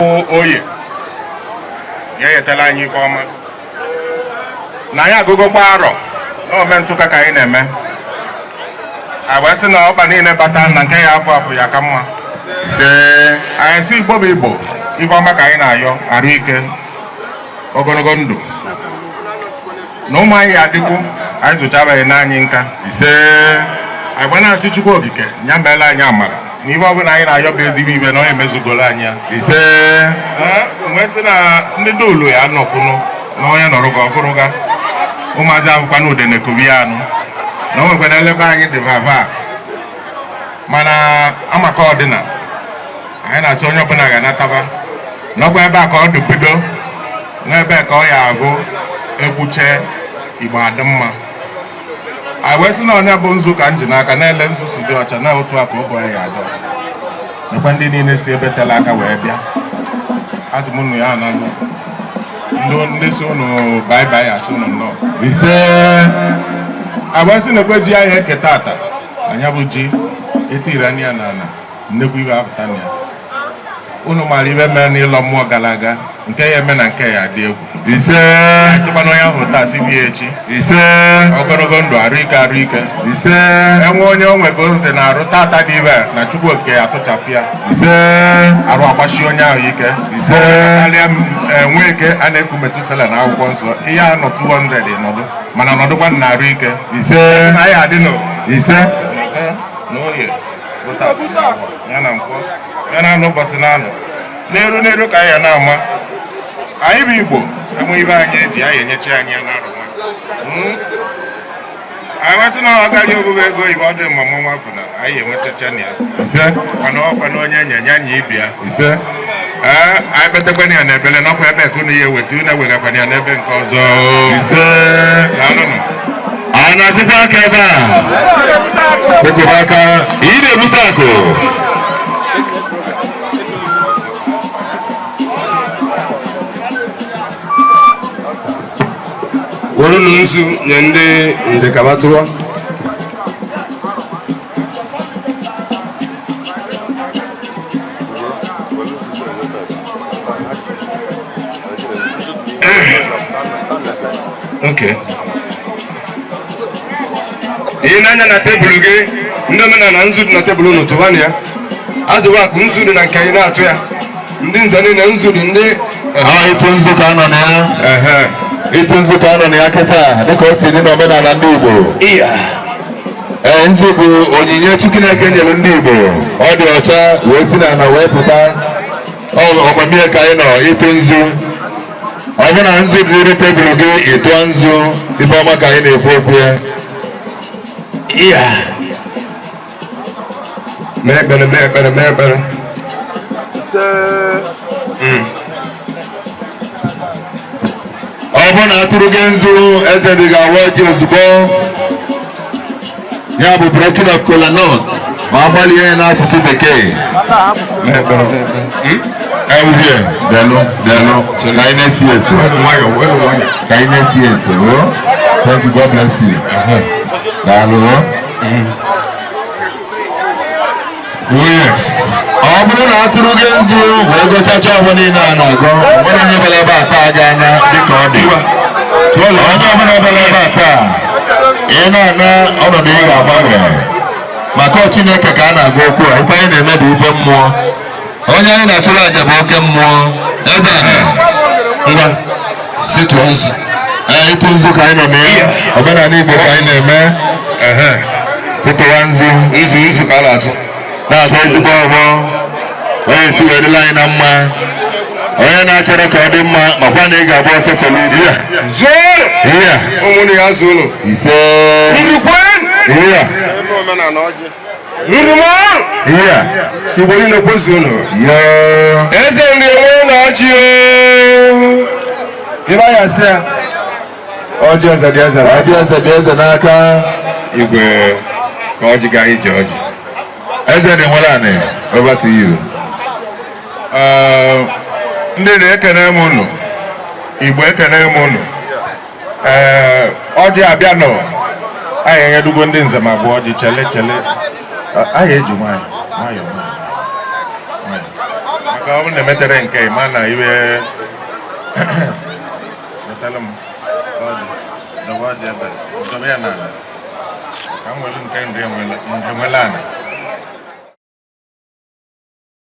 Oye ya etela anyị ife ọma na anyị agụgokwa arọ na ome ntụka ka anyị na-eme a wee sị na ọkpa niile bata na nke ya afọ afọ ya ka mma. Ise. Anyị sị Igbo bụ Igbo, ife ọma ka anyị na-ayọ, arụ ike, ogologo ndụ na ụmụ anyị adịkwu, anyị zụchabeghị n'anyị nka. Ise. Anyị wee na-asị Chukwu Okike ya meela anyị amara na ife ọbụla anyị na-ayọ bụ ezigbo ibe na onye mezugoro anyị ya. Ise. Ee, wee sị na ndị dolu ya nọkwunu na onye nọrọ ka ọfụrụ ga ụmụazị akwụkwa na udene kobi ya anụ na o nwekwana elebe anyị dị vava, mana amaka ọdịna anyị na-asị onye ọbụla ga-anataba n'ọkwa ebe a ka ọ dị bido n'ebe ka ọ ya abụ ekwuche Igbo adị mma. Anyị wee sị na onye bụ nzu ka m ji n'aka na-ele nzu si dị ọcha na otu a ka ọ bụ ya adị ọcha, nekwa ndị niile si ebe tele aka wee bịa, asị m unu ya analụ ndị si unu bye bye, asị unu nnọọ. Ise. Agba sị na ekwe ji ahụ eke tata anya bụ ji etiri anya ya n'ala nnekwu ibe apụta na ya. Unu maara ibe mere n'ịlọ mmụọ gara aga, nke ya eme na nke ya adị egwu. Ise. Anyị sịkwa na onye ahụ taa si bịa echi. Ise. Ogologo ndụ, arụ ike, arụ ike. Ise. Enwe onye o nwe ka o dị na-arụ tata dị ibe na Chukwu Okike ya atụchafụ ya. Ise. Arụ agbashi onye ahụ ike. Ise. Karịa enwe eke a na-eku Metusela na akwụkwọ nsọ ihe a nọ 200 nọdụ mana nọdụkwa na arụ ike. Ise. Na anyị adị nọ. Ise. Na oye bụ tata ya na nkwọ ya na anụ ụbọchị na-anọ n'eru n'eru ka anyị na-ama anyị bụ Igbo enwe ibe anyị eji anyị enyechi anyị ya n'arụ nwa. Anyị masị na ọ karịa ogbugbe ego oyibo ọ dị mma mụ nwa afọ na anyị enwetacha na ya. Ise. Mana ọkwa na onye enye ya nya ibi ya. Ise. Ee, anyị kpetakwana ya n'ebele n'ọkwa ebe ka unu ya eweta, unu ewegakwana ya n'ebe nke ọzọ. Ise. Daalụnụ. A na-akụkwa aka ebe a sekụrụ aka ị na-ebute akụ. Werunu nzu nye ndị nze ka ba tụọ. Okay. Ị na-anya na tebụl gị, ndị omenala nzu dị na tebụl unu tụwanụ ya. Azụwa akụ nzu dị na nke anyị na-atụ ya. Ndị nze niile nzu dị ndị Ọ ịtụ nzu ka a nọ na ya. Ehe. Ịtụ nzu ka a nọ na ya kịta dịka o si dị n'omenala ndị Igbo. Iya. Ee, nzu bụ onyinye Chineke nyere ndị Igbo. Ọ dị ọcha wee si n'ala wee pụta. Ọ ọgbamihe ka anyị nọ ịtụ nzu. Ọ bụrụ na nzu dị n'elu tebụl gị, ịtụọ nzu, ife ọma ka anyị na-ekwu okwu ya. Iya. Mee ekpere, mee ekpere, mee ekpere. Ọ bụrụ na atụrụ gị nzu, eze dị ga-awa ọjị ozugbo. Ya bụ breaking of kola nut ma agbalie ya n'asụsụ bekee. Mee ekpere, mee ekpere. Ewurie, delu, delu, ka anyị na-esi ese. Wenu nwayọ, wenu nwayọ. Ka anyị na-esi ese, o. Thank you, God bless you. Daalụ, o. Oh yes. Ọ bụrụ na atụrụ gị nzu wee gụchacha ọbụ niile a na-agụ, nwere onye bịara ebe a taa ga anya dịka ọ dị. Tụọ Onye ọbụla bịara ebe a taa, ị na-ana ọnọdụ ị ga-agbanwe. Maka ọ Chineke ka a na-agwa okwu a, ife anyị na-eme bụ ife mmụọ. Onye anyị na-achụrụ aja bụ oke mmụọ. Eze anyị. Ngwa. Si tụọ nzu. Ee, ịtụ nzu ka anyị nọ na ya. Omenala Igbo ka anyị na-eme. Ehe. Sịtụwa nzu. Nzu nzu ka a na-atụ. Na-atụ ezigbo ọgbọ. Onye si wee dịla anyị na mma. Onye na-achọrọ ka ọ dị mma, makwa na ị ga-agba ọsọ soludo. Zụọrọ! Iya. Ụmụnne ya zụọrọ. Ise. Nrikwen! Iya. Nrimọrụ! Iya. Igbo niile kwezuonụ. Yoo. Eze nri enwe na ọjị ooo. Ebe anyị asị ya. Ọjị eze dị eze n'aka. Ọjị eze dị eze n'aka. Igwe ka ọjị gaa ije ọjị. Eze dị nwere anị. Over to you. Ee, ndị na-ekene m unu, Igbo ekene m unu. Ee, ọjị abịa nọ anyị enyedugo ndị nze ma bụ ọjị chele chele. Anyị eji nwayọ nwayọ nwayọ. Maka ọ bụrụ na emetere nke ma na iwe wetara m ọjị, dọba ọjị ebe a, dọba ya n'ala ka m welu nke ndụ enwela ana.